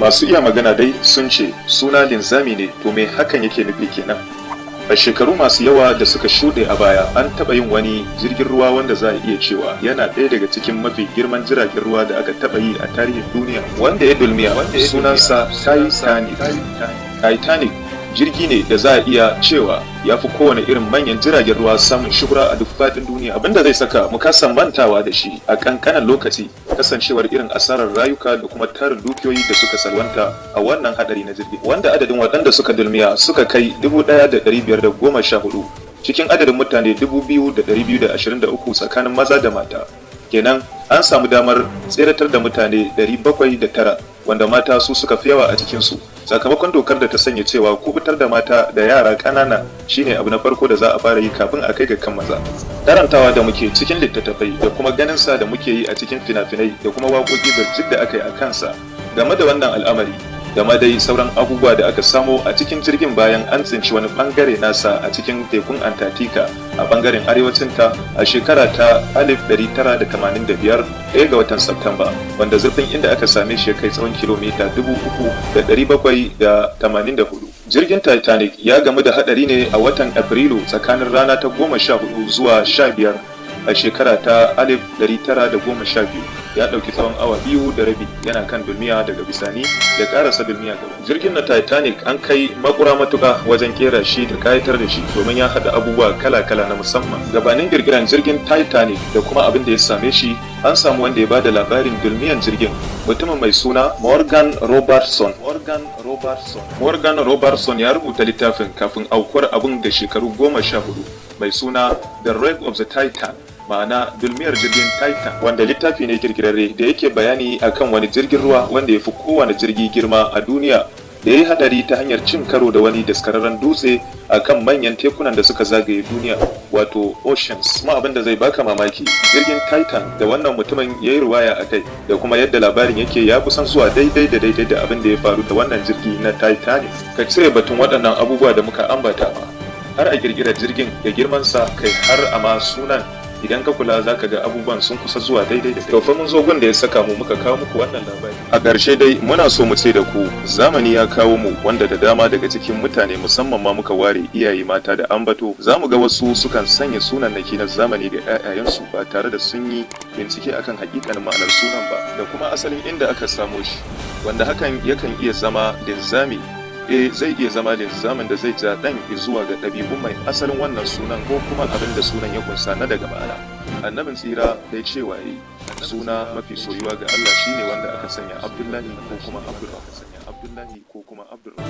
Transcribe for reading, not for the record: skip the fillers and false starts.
Masu iya magana dai sun ce suna linzami ne. To, me hakan yake nufi kenan? A shekaru masu yawa da suka shuɗe a baya, an taɓa yin wani jirgin ruwa wanda za a iya cewa yana ɗaya daga cikin mafi girman jiragen ruwa da aka taɓa yi a tarihin duniya, wanda ya dulmiya, sunansa Titanic. Titanic jirgi ne da za a iya cewa ya fi kowane irin manyan jiragen ruwa samun shuhura a duk faɗin duniya. Abinda zai saka mu kasa mantawa da shi a ƙanƙanan lokaci, kasancewar irin asarar rayuka da kuma tarin dukiyoyi da suka salwanta a wannan hadari na jirgi, wanda adadin waɗanda suka dulmiya suka kai 1514 cikin adadin mutane 2223 tsakanin maza da mata. Kenan an samu damar tseratar da mutane 709, wanda mata su suka fi yawa a cikinsu, sakamakon dokar da ta sanya cewa kubutar da mata da yara ƙanana shine abu na farko da za a fara yi kafin a kai ga kan maza. Karantawa da muke cikin littattafai da kuma ganin sa da muke yi a cikin fina-finai da kuma waƙoƙi birjik da aka yi a kansa game da wannan al'amari, da ma dai sauran abubuwa da aka samo a cikin jirgin bayan an tsinci wani bangare nasa a cikin tekun Antarctica a bangaren arewacinta a shekara ta 1985, 1 ga watan Septemba, wanda zurfin inda aka same shi ya kai tsawon kilomita 3784. Jirgin Titanic ya gamu da hadari ne a watan Afrilu, tsakanin rana ta 14 zuwa 15 a shekara ta 1912. Ya ɗauki tsawon awa 2.5 yana kan dulmiya, daga bisani ya ƙarasa dulmiya gaba. Jirgin na Titanic an kai makura matuƙa wajen kera shi da kayatar da shi, domin ya haɗa abubuwa kala-kala na musamman. Gabanin girgiran jirgin Titanic da kuma abin da ya same shi, an samu wanda ya bada labarin dulmiyan jirgin, mutumin mai suna Morgan Robertson. Morgan Robertson, Morgan Robertson ya rubuta littafin kafin aukuwar abin da shekaru 14, mai suna The Wreck of the Titan, ma'ana dulmiyar jirgin Titan, wanda littafi ne kirkirarre da yake bayani akan wani jirgin ruwa wanda ya fi kowane jirgi girma a duniya, da ya yi hadari ta hanyar cin karo da wani daskararren dutse a kan manyan tekunan da suka zagaye duniya, wato oceans. Kuma abin da zai baka mamaki, jirgin Titan da wannan mutumin ya yi ruwaya a kai da kuma yadda labarin yake, ya kusan zuwa daidai da daidai da abin da ya faru da wannan jirgi na Titanic. Ka cire batun waɗannan abubuwa da muka ambata ma, har a kirkirar jirgin da girmansa, kai har a ma sunan, idan ka kula za ka ga abubuwan sun kusa zuwa daidai da. To fa, mun zo gun da ya saka mu muka kawo muku wannan labari. A ƙarshe dai muna so mu ce da ku, zamani ya kawo mu wanda da dama daga cikin mutane, musamman ma muka ware iyaye mata da ambato, za mu ga wasu sukan sanya sunannaki na zamani ga 'ya'yayensu ba tare da sun yi bincike akan hakikanin ma'anar sunan ba da kuma asalin inda aka samo shi, wanda hakan yakan iya zama linzami, zai iya zama linzamin da zai ja dan zuwa ga ɗabi'un mai asalin wannan sunan ko kuma abin da sunan ya kunsa na daga ma'ana. Annabin tsira dai cewa yi, suna mafi soyuwa ga Allah shine wanda aka sanya Abdullahi ko kuma Abdullah, sanya Abdullahi ko kuma Abdullah.